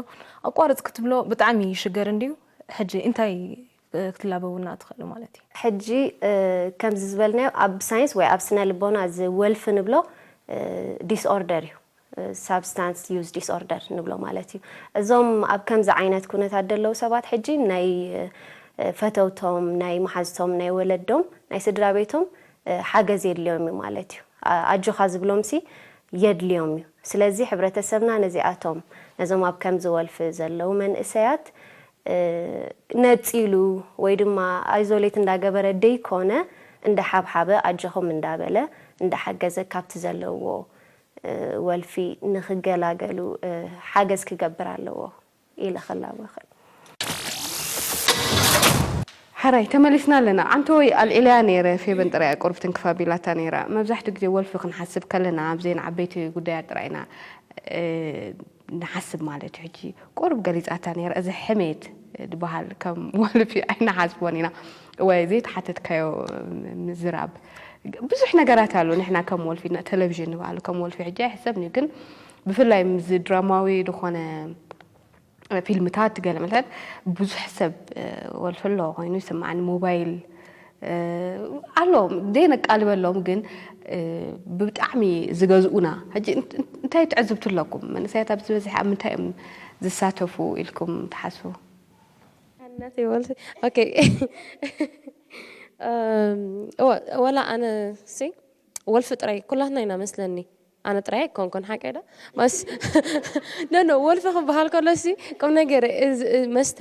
ኣቋርፅ ክትብሎ ብጣዕሚ ይሽገር እንድዩ። ሕጂ እንታይ ክትላበውና ትኽእሉ ማለት እዩ? ሕጂ ከምዚ ዝበልናዮ ኣብ ሳይንስ ወይ ኣብ ስነ ልቦና እዚ ወልፊ ንብሎ ዲስኦርደር እዩ። ሳብስታንስ ዩዝ ዲስኦርደር ንብሎ ማለት እዩ። እዞም ኣብ ከምዚ ዓይነት ኩነታት ደለዉ ሰባት ሕጂ ናይ ፈተውቶም፣ ናይ መሓዝቶም፣ ናይ ወለዶም፣ ናይ ስድራ ቤቶም ሓገዝ የድልዮም እዩ ማለት እዩ። ኣጆኻ ዝብሎም ሲ የድልዮም እዩ። ስለዚ ሕብረተሰብና ነዚኣቶም ነዞም ኣብ ከምዚ ወልፊ ዘለዉ መንእሰያት ነጺሉ ወይ ድማ ኣይዞሌት እንዳገበረ ደይኮነ እንዳሓብሓበ ኣጆኹም እንዳበለ እንዳሓገዘ ካብቲ ዘለውዎ ወልፊ ንኽገላገሉ ሓገዝ ክገብር ኣለዎ ኢለ ክላቦ ይኽእል። ሕራይ ተመሊስና ኣለና። ዓንተወይ ኣልዒለያ ነይረ፣ ፌበን ጥራይ እያ ቁሩብ ትንክፍ ኣቢላታ ነይራ። መብዛሕትኡ ግዜ ወልፊ ክንሓስብ ከለና ኣብ ዘይንዓበይቲ ጉዳያት ጥራይ ኢና ንሓስብ ማለት እዩ። ሕጂ ቁሩብ ገሊጻታ ነይራ። እዚ ሕሜት ዝበሃል ከም ወልፊ ኣይንሓስቦን ኢና። ወይ ዘይተሓተትካዮ ምዝራብ ብዙሕ ነገራት ኣሎ። ንሕና ከም ወልፊ ቴሌቪዥን ዝበሃል ከም ወልፊ ሕጂ ኣይሕሰብን እዩ፣ ግን ብፍላይ ምስዚ ድራማዊ ዝኾነ ፊልምታት ገለ መታን ብዙሕ ሰብ ወልፊ ኣለዎ ኮይኑ ይስምዓኒ። ሞባይል ኣሎ ደይ ነቃልበሎም ግን ብጣዕሚ ዝገዝኡና። ሕጂ እንታይ ትዕዝብቲ ኣለኩም? መንእሰያት ኣብ ዝበዝሕ ኣብ ምንታይ እዮም ዝሳተፉ ኢልኩም ትሓስቡ? ኣነተይ ወልፊ ኦኬ እወ ወላ ኣነ ሲ ወልፊ ጥራይ ኩላትና ኢና መስለኒ። ኣነ ጥራይ ኣይኮንኩን ሓቀይ ዶ ማስ ኖ ኖ ወልፊ ክበሃል ከሎ ሲ ቁም ነገር መስተ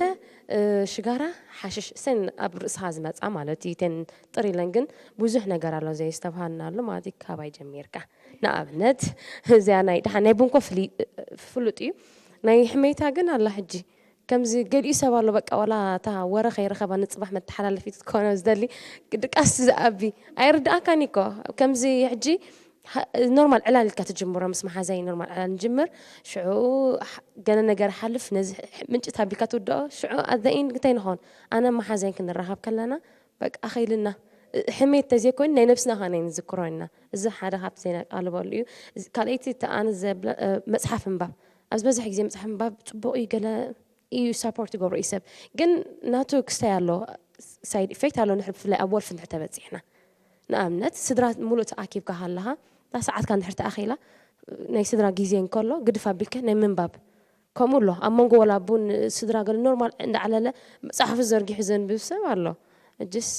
ሽጋራ ሓሽሽ እሰን ኣብ ርእስኻ ዝመፃ ማለት እዩ። ተን ጥር ኢለን ግን ብዙሕ ነገር ኣሎ ዘየስተብሃልና ኣሎ ማለት እዩ። ካባይ ጀሚርካ ንኣብነት እዚኣ ናይ ደሓ ናይ ቡንኮ ፍሉጥ እዩ። ናይ ሕመይታ ግን ኣላ ሕጂ ከምዚ ገሊኡ ሰብ ኣሎ በቃ ዋላ እታ ወረ ከይረኸባ ንፅባሕ መተሓላለፊት ክኾኖ ዝደሊ ድቃስ ዝኣቢ ኣይርድኣካን እኮ ከምዚ ሕጂ ኖርማል ዕላል ኢልካ ትጅምሮ ምስ መሓዛይ ኖርማል ዕላል ንጅምር ሽዑ ገለ ነገር ሓልፍ ነዚ ምንጭት ኣቢልካ ትውድኦ ሽዑ ኣዘኢን እንታይ ንኾን ኣነ መሓዛይን ክንራኸብ ከለና በቃ ኣኸይልና ሕሜት ተዘይኮይኑ ናይ ነብስና ኸ ናይ ንዝክሮ ኢና እዚ ሓደ ካብቲ ዘይነቃልበሉ እዩ ካልኣይቲ እቲ ኣነ ዘብለ መፅሓፍ ምንባብ ኣብ ዝበዝሕ ግዜ መፅሓፍ ምንባብ ፅቡቅ እዩ ገለ እዩ ሳፖርት ይገብሮ እዩ ሰብ ግን ናቱ ክስታይ ኣሎ ሳይድ ኢፌክት ኣሎ ንድሕር ብፍላይ ኣብ ወልፊ እንድሕር ተበፂሕና ንኣብነት ስድራ ሙሉእ ተኣኪብካ ሃለኻ እታ ሰዓትካ እንድሕር ተኣኺላ ናይ ስድራ ግዜ እንከሎ ግድፍ ኣቢልካ ናይ ምንባብ ከምኡ ኣሎ ኣብ መንጎ ወላ ቡን ስድራ ገለ ኖርማል እንዳዓለለ መፅሓፉ ዘርጊሑ ዘንብብ ሰብ ኣሎ እጅስ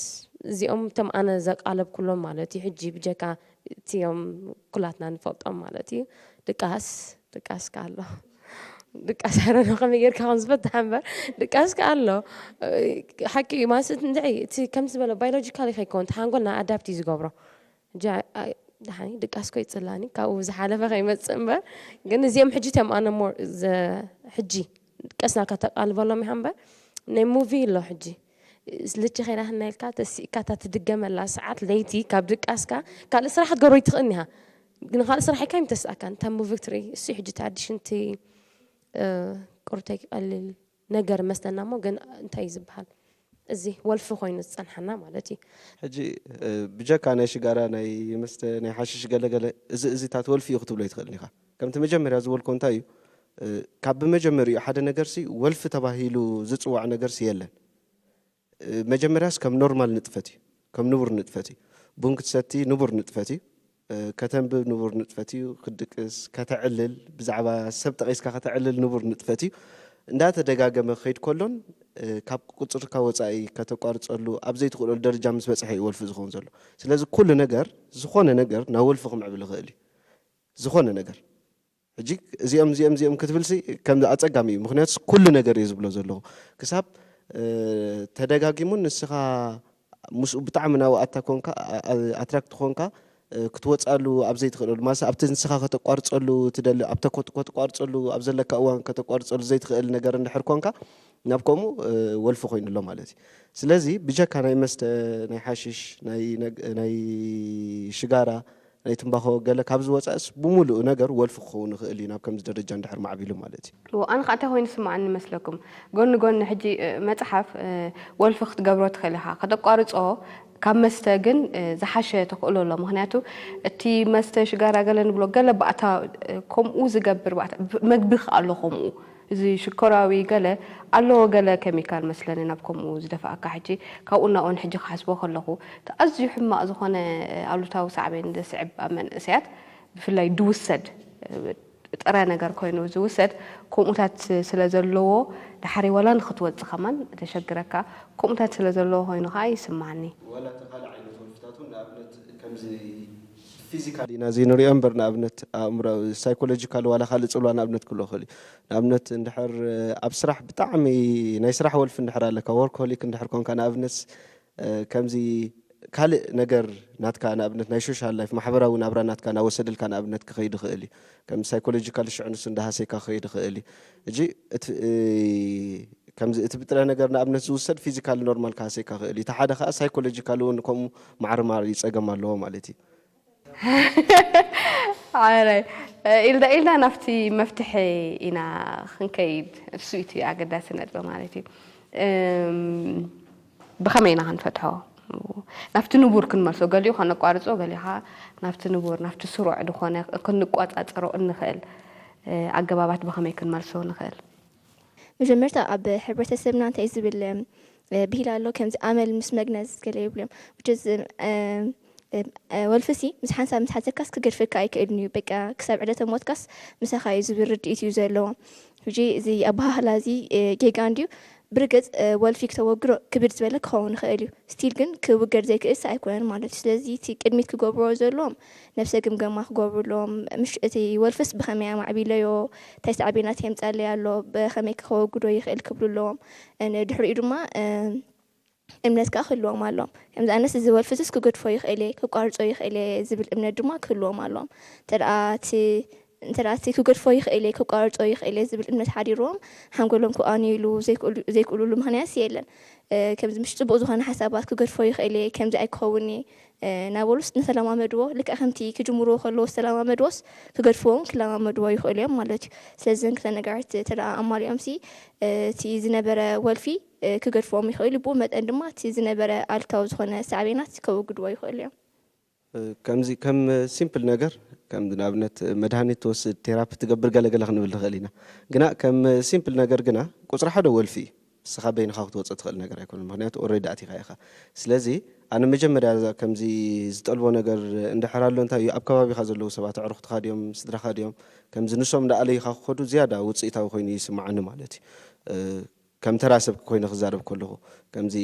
እዚኦም እቶም ኣነ ዘቃለብኩሎም ማለት እዩ ሕጂ ብጀካ እቲኦም ኩላትና ንፈልጦም ማለት እዩ ድቃስ ድቃስ ኣሎ ድቃስ ኣረዶ ከመይ ጌርካ ከም ዝፈትሕ እምበር ድቃስ ከ ኣሎ። ሓቂ እዩ ማለት እንድዒ እቲ ከምቲ ዝበለ ባዮሎጂካሊ ከይከውን እቲ ሓንጎልና ኣዳፕት እዩ ዝገብሮ። ደሓኒ ድቃስ ኮ ይጽላኒ ካብኡ ዝሓለፈ ከይመጽእ እምበር ግን እዚኦም ሕጂ እቶም ኣነ ሞር ሕጂ ቀስ ናልካ ተቃልበሎም ኢኻ እምበር ናይ ሙቪ ኣሎ ሕጂ ልቺ ከይዳ ህናይልካ ተሲእካ እታ ትድገመላ ሰዓት ለይቲ ካብ ድቃስካ ካልእ ስራሕ ክትገብሮ ይትኽእልኒ ኢኻ ግን ካልእ ስራሕ ኢካ ይምተስኣካ እንታ ሙቪ ክትርኢ እሱ ሕጂ እቲ ኣዲሽን እቲ ቁርተይ ክቐልል ነገር መስለና እሞ ግን እንታይ እዩ ዝበሃል እዚ ወልፊ ኮይኑ ዝጸንሓና ማለት እዩ። ሕጂ ብጀካ ናይ ሽጋራ ናይ መስተ ናይ ሓሽሽ ገለገለ እዚ እዚታት ወልፊ እዩ ክትብሎ ይትኽእልን ኢኻ። ከምቲ መጀመርያ ዝበልኮ እንታይ እዩ ካብ ብመጀመሪኡ ሓደ ነገርሲ ወልፊ ተባሂሉ ዝፅዋዕ ነገርሲ የለን። መጀመርያስ ከም ኖርማል ንጥፈት እዩ፣ ከም ንቡር ንጥፈት እዩ። ቡን ክትሰቲ ንቡር ንጥፈት እዩ። ከተንብብ ንቡር ንጥፈት እዩ። ክትድቅስ፣ ከተዕልል፣ ብዛዕባ ሰብ ጠቒስካ ከተዕልል ንቡር ንጥፈት እዩ። እንዳተደጋገመ ክኸይድ ከሎን ካብ ቁፅርካ ወፃኢ ከተቋርፀሉ ኣብ ዘይትኽእለሉ ደረጃ ምስ በፅሐ እዩ ወልፊ ዝኸውን ዘሎ። ስለዚ ኩሉ ነገር፣ ዝኾነ ነገር ናብ ወልፊ ክምዕብል ይኽእል እዩ። ዝኾነ ነገር ሕጂ እዚኦም እዚኦም እዚኦም ክትብል ሲ ከም ኣጸጋሚ እዩ። ምክንያቱ ኩሉ ነገር እየ ዝብሎ ዘለኹ ክሳብ ተደጋጊሙን ንስኻ ምስኡ ብጣዕሚ ናብኡ ኣታ ኮንካ ኣትራክት ኮንካ ክትወፃሉ ኣብ ዘይትኽእለሉ ማለት ኣብቲ ንስኻ ከተቋርፀሉ ትደሊ ኣብተ ከተቋርፀሉ ኣብ ዘለካ እዋን ከተቋርፀሉ ዘይትኽእል ነገር እንድሕር ኮንካ ናብ ከምኡ ወልፊ ኮይኑ ኣሎ ማለት እዩ። ስለዚ ብጀካ ናይ መስተ ናይ ሓሽሽ ናይ ሽጋራ ናይ ትምባኾ ገለ ካብ ዝወፃእስ ብሙሉእ ነገር ወልፊ ክኸውን ይኽእል እዩ ናብ ከምዚ ደረጃ እንድሕር ማዕቢሉ ማለት እዩ። ኣነ ከዓ እንታይ ኮይኑ ዝስምዓኒ ይመስለኩም? ጎኒ ጎኒ ሕጂ መፅሓፍ ወልፊ ክትገብሮ ትኽእል ኢኻ። ከተቋርፆ ካብ መስተ ግን ዝሓሸ ተኽእሎ ኣሎ። ምኽንያቱ እቲ መስተ ሽጋራ ገለ ንብሎ ገለ ባእታ ከምኡ ዝገብር ባእታ መግቢ ከዓ ኣሎ ከምኡ እዚ ሽኮራዊ ገለ ኣለዎ ገለ ኬሚካል መስለኒ ናብ ከምኡ ዝደፍኣካ ሕጂ ካብኡ ናብኡ ንሕጂ ክሓስቦ ከለኹ እቲ ኣዝዩ ሕማቕ ዝኾነ ኣሉታዊ ሳዕቤን ዘስዕብ ኣብ መንእሰያት ብፍላይ ድውሰድ ጥረ ነገር ኮይኑ ዝውሰድ ከምኡታት ስለ ዘለዎ ድሓሪ ዋላ ንክትወጽእ ከማን ተሸግረካ ከምኡታት ስለ ዘለዎ ኮይኑ ከዓ ይስማዓኒ። ዋላ እቲ ካልእ ዓይነት ወልፍታት እውን ንኣብነት ከምዚ ፊዚካሊ ኢና ዘይንሪኦ እምበር ንኣብነት ኣእምሮ ሳይኮሎጂካሊ ዋላ ካልእ ፅልዋ ንኣብነት ክህልዎ ይኽእል እዩ። ንኣብነት እንድሕር ኣብ ስራሕ ብጣዕሚ ናይ ስራሕ ወልፊ እንድሕር ኣለካ ወርክሆሊክ እንድሕር ኮንካ ንኣብነት ከምዚ ካልእ ነገር ናትካ ንኣብነት ናይ ሶሻል ላይፍ ማሕበራዊ ናብራ ናትካ ናወሰደልካ ንኣብነት ክኸይድ ይኽእል እዩ። ከም ሳይኮሎጂካል ሽዑ ንሱ እንዳሃሰይካ ክኸይድ ይኽእል እዩ። እጂ እቲ ከምዚ እቲ ብጥረ ነገር ንኣብነት ዝውሰድ ፊዚካል ኖርማል ክሃሰይካ ይኽእል እዩ። እቲ ሓደ ከዓ ሳይኮሎጂካል እውን ከምኡ ማዕርማር ይፀገም ኣለዎ ማለት እዩ። ኣረ ኢልዳ ኢልዳ ናብቲ መፍትሒ ኢና ክንከይድ እሱ እቲ ኣገዳሲ ነጥቢ ማለት እዩ። ብኸመይ ኢና ክንፈትሖ ናብቲ ንቡር ክንመልሶ ገሊኡ ከነቋርፆ ገሊኻ ናብቲ ንቡር ናብቲ ስሩዕ ዝኾነ ክንቋፃፀሮ እንኽእል ኣገባባት ብኸመይ ክንመልሶ ንኽእል? መጀመርታ ኣብ ሕብረተሰብና እንታይ ዝብል ብሂል ኣሎ ከምዚ ኣመል ምስ መግነዝ ገለ ይብሉ እዮም which is ወልፍሲ ምስ ሓንሳብ ምስ ሓዘካስ ክገድፈካ ኣይክእልን እዩ በቃ ክሳብ ዕለተ ሞትካስ ምሳኻ እዩ ዝብል ርድኢት እዩ ዘለዎም ሕጂ እዚ ኣበሃህላ እዚ ጌጋ እንድዩ ብርግፅ ወልፊ ክተወግዶ ክብድ ዝበለ ክኸውን ይኽእል እዩ ስቲል ግን ክውገድ ዘይክእልስ ኣይኮነን ማለት እዩ ስለዚ እቲ ቅድሚት ክገብርዎ ዘለዎም ነብሰ ግምገማ ክገብሩ ኣለዎም ምሽ እቲ ወልፍስ ብኸመይ ኣማዕቢለዮ እንታይ ሳዕቤናት የምፃለይ ኣሎ ብኸመይ ከወግዶ ይኽእል ክብሉ ኣለዎም ንድሕሪኡ ድማ እምነት ከዓ ክህልዎም ኣለዎም ከምዚ ኣነስ እዚ ወልፍስስ ክገድፎ ይኽእል እየ ክቋርፆ ይኽእል እየ ዝብል እምነት ድማ ክህልዎም ኣለዎም እንተ እቲ ክገድፎ ይኽእል እየ ክቋርፆ ይኽእል እየ ዝብል እምነት ሓዲርዎም ሓንጎሎም ክኣንይሉ ዘይክእሉሉ ምኽንያት የለን ከምዚ ምሽ ፅቡቅ ዝኾነ ሓሳባት ክገድፎ ይኽእል እየ ከምዚ ኣይክኸውን እየ እናበሉስ እናተለማመድዎ ልክዕ ከምቲ ክጅምርዎ ከለዎ ዝተለማመድዎስ ክገድፍዎ እውን ክለማመድዎ ይኽእሉ እዮም ማለት እዩ። ስለዚ እዘን ክልተ ነገራት እንተ ደኣ ኣማሊኦምሲ እቲ ዝነበረ ወልፊ ክገድፍዎም ይኽእሉ እዩ። ብኡ መጠን ድማ እቲ ዝነበረ ኣሉታዊ ዝኾነ ሳዕቤናት ከወግድዎ ይኽእሉ እዮም። ከምዚ ከም ሲምፕል ነገር ከም ንኣብነት መድሃኒት ትወስድ ቴራፒ ትገብር ገለገለ ክንብል ንኽእል ኢና። ግና ከም ሲምፕል ነገር ግና ቁፅሪ ሓደ ወልፊ እዩ። ንስኻ በይንኻ ክትወፅእ ትኽእል ነገር ኣይኮነን። ምኽንያቱ ኦልሬዲ ኣቲኻ ኢኻ። ስለዚ ኣነ መጀመርያ እዛ ከምዚ ዝጠልቦ ነገር እንድሕር ኣሎ እንታይ እዩ ኣብ ከባቢኻ ዘለዉ ሰባት ኣዕሩኽትኻ ድዮም ስድራኻ ድዮም ከምዚ ንሶም እንዳኣለዩኻ ክኸዱ ዝያዳ ውፅኢታዊ ኮይኑ ይስምዓኒ ማለት እዩ። ከም ተራ ሰብ ኮይነ ክዛረብ ከለኹ፣ ከምዚ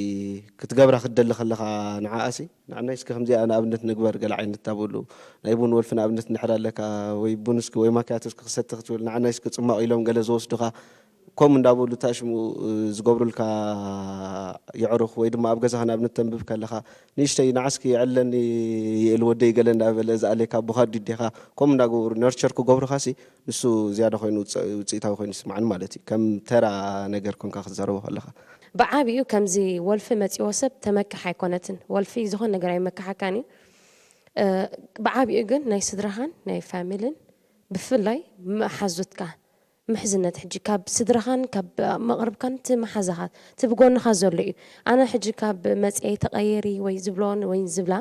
ክትገብራ ክትደሊ ከለኻ፣ ንዓኣሲ ንዓናይ እስከ ከምዚኣ ንኣብነት ንግበር፣ ገለ ዓይነት ታበሉ ናይ ቡን ወልፊ ንኣብነት እንድሕር ኣለካ፣ ወይ ቡን እስኪ ወይ ማክያቶ እስኪ ክሰቲ ክትብል፣ ንዓናይ እስኪ ጽማቕ ኢሎም ገለ ዝወስዱኻ፣ ከምኡ እንዳበሉ ታሽሙ ዝገብሩልካ የዕሩኽ፣ ወይ ድማ ኣብ ገዛኻ ንኣብነት ተንብብ ከለኻ፣ ንእሽተይ ንዓስኪ የዕለኒ ይእል ወደይ ገለ እንዳበለ ዝኣለካ ኣቦኻ ዲዴኻ፣ ከምኡ እንዳገበሩ ነርቸር ክገብሩኻሲ፣ ንሱ ዝያዳ ኮይኑ ውፅ-፣ ውፅኢታዊ ኮይኑ ይስማዓኒ ማለት እዩ። ከም ተራ ነገር ኮንካ ክትዛረቦ ከለኻ። ብዓቢኡ ከምዚ ወልፊ መጺዎ ሰብ ተመክሕ ኣይኮነትን። ወልፊ ዝኾነ ነገር ኣይመክሓካን እዩ። እ፣ ብዓቢኡ ግን ናይ ስድራኻን ናይ ፋሚልን ብፍላይ መሓዙትካ ምሕዝነት ሕጂ ካብ ስድራኻን ካብ መቕርብካን እቲ መሓዛኻ እቲ ብጎንኻ ዘሎ እዩ። ኣነ ሕጂ ካብ መጽኤ ተቐየሪ ወይ ዝብሎን ወይ ዝብላ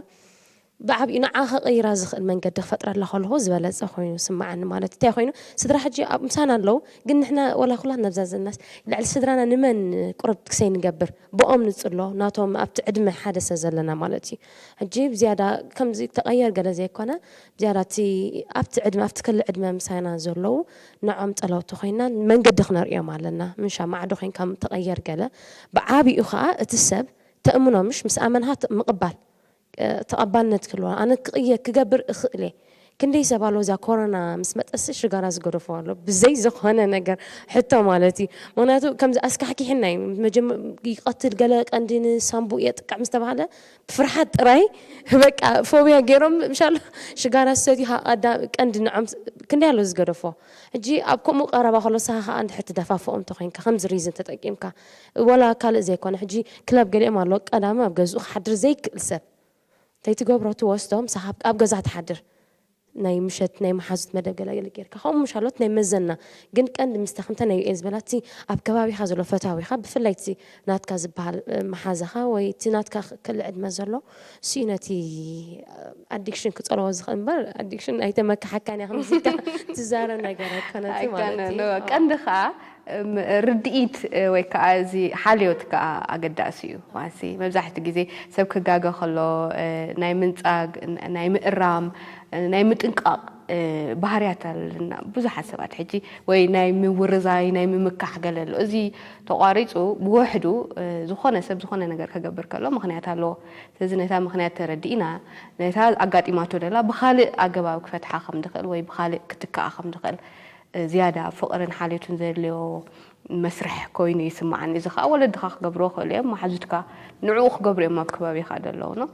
ብዓቢኡ ንዓ ከቐይራ ዝኽእል መንገዲ ክፈጥረላ ከለኹ ዝበለጸ ኮይኑ ስምዓኒ ማለት እዩ። እንታይ ኮይኑ ስድራ ሕጂ ኣብ ምሳና ኣለዉ፣ ግን ንሕና ወላ ኩላትና ኣብዛ ዘለናስ ልዕሊ ስድራና ንመን ቁርብ ክሰይ ንገብር ብኦም ንጽሎ ናቶም ኣብቲ ዕድመ ሓደ ሰብ ዘለና ማለት እዩ። ሕጂ ብዝያዳ ከምዚ ተቐየር ገለ ዘይኮነ ብዝያዳ እቲ ኣብቲ ዕድመ ኣብቲ ክሊ ዕድመ ምሳና ዘለዉ ንዖም ጸለውቲ ኮይና መንገዲ ክነርእዮም ኣለና። ምንሻ ማዕዶ ኮይንካ ተቐየር ገለ ብዓቢኡ ከኣ እቲ ሰብ ተእምኖ ምሽ ምስ ኣመንካ ት-፣ ምቕባል ተቐባልነት ክህልዎ ኣነ ክቕየ ክገብር እኽእል እየ። ክንደይ ሰብ ኣሎ እዛ ኮሮና ምስ መጠሲ ሽጋራ ዝገደፎ ኣሎ ብዘይ ዝኾነ ነገር ሕቶ ማለት እዩ። ምክንያቱ ከምዚ ኣስካሕኪሕና እዩ። መጀመ-፣ ይቐትል ገለ ቀንዲ ንሳምቡእ የጥቅዕ ምስ ተባሃለ ብፍርሓት ጥራይ በቃ ፎብያ ገይሮም ምሻሎ ሽጋራ ዝሰትዩ ሃ-፣ ቀዳ-፣ ቀንዲ ንዖም ስ-፣ ክንደይ ኣሎ ዝገደፎ። ሕጂ ኣብ ከምኡ ቀረባ ከሎ ሳኻ ከዓ እንድሕር ትደፋፍኦም ተኮይንካ ከምዚ ሪዝን ተጠቂምካ ወላ ካልእ ዘይኮነ ሕጂ ክለብ ገሊኦም ኣሎ ቀዳሚ ኣብ ገዝኡ ክሓድር ዘይክእል ሰብ እንታይ ትገብሮ ትወስዶ ምሳኻ ኣብ፣ ኣብ ገዛ ትሓድር ናይ ምሸት ናይ መሓዙት መደብ ገለ ገለ ጌርካ ከምኡ ምሻሎት ናይ መዘና ግን ቀንዲ ምስታ ከምታ ናይ ዩኤል ዝበላቲ ኣብ ከባቢኻ ዘሎ ፈታዊኻ ብፍላይ እቲ ናትካ ዝበሃል እ፣ መሓዛኻ ወይ እቲ ናትካ ክ-፣ ክሊ ዕድመ ዘሎ እሱ እዩ ነቲ ኣዲክሽን ክጸልዎ ዝኽእል እምበር ኣዲክሽን ኣይተመክሓካን እያ ከምዚካ ትዛረብ ነገር ኣይኮነቲ ማለት እዩ። ቀንዲ ከዓ ርድኢት ወይ ከዓ እዚ ሓልዮት ከዓ ኣገዳሲ እዩ። ማሲ መብዛሕቲ ግዜ ሰብ ክጋገ ከሎ ናይ ምንፃግ፣ ናይ ምእራም፣ ናይ ምጥንቃቕ ባህርያት ኣለና ብዙሓት ሰባት ሕጂ ወይ ናይ ምውርዛይ ናይ ምምካሕ ገለ ኣሎ። እዚ ተቋሪፁ ብወሕዱ ዝኾነ ሰብ ዝኾነ ነገር ክገብር ከሎ ምክንያት ኣለዎ። ስለዚ ነታ ምክንያት ተረዲእና ነታ ኣጋጢማቶ ደላ ብካልእ ኣገባብ ክፈትሓ ከም ድኽእል ወይ ብካልእ ክትከኣ ከም ድኽእል ዝያዳ ፍቕርን ሓልዮትን ዘድልዮ መስርሕ ኮይኑ ይስምዓኒ። እዚ ከዓ ወለድኻ ክገብርዎ ክእሉ እዮም፣ መሓዙትካ ንዕኡ ክገብሩ እዮም ኣብ ከባቢኻ ደለዉ ነው።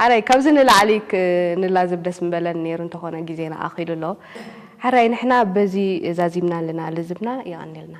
ሓራይ ካብዚ ንላዕሊ ክንላዝብ ደስ ምበለን ነይሩ እንተኾነ ግዜና ኣኺሉ ኣሎ። ሓራይ ንሕና በዚ ዛዚምና ኣለና ልዝብና የቐንየልና።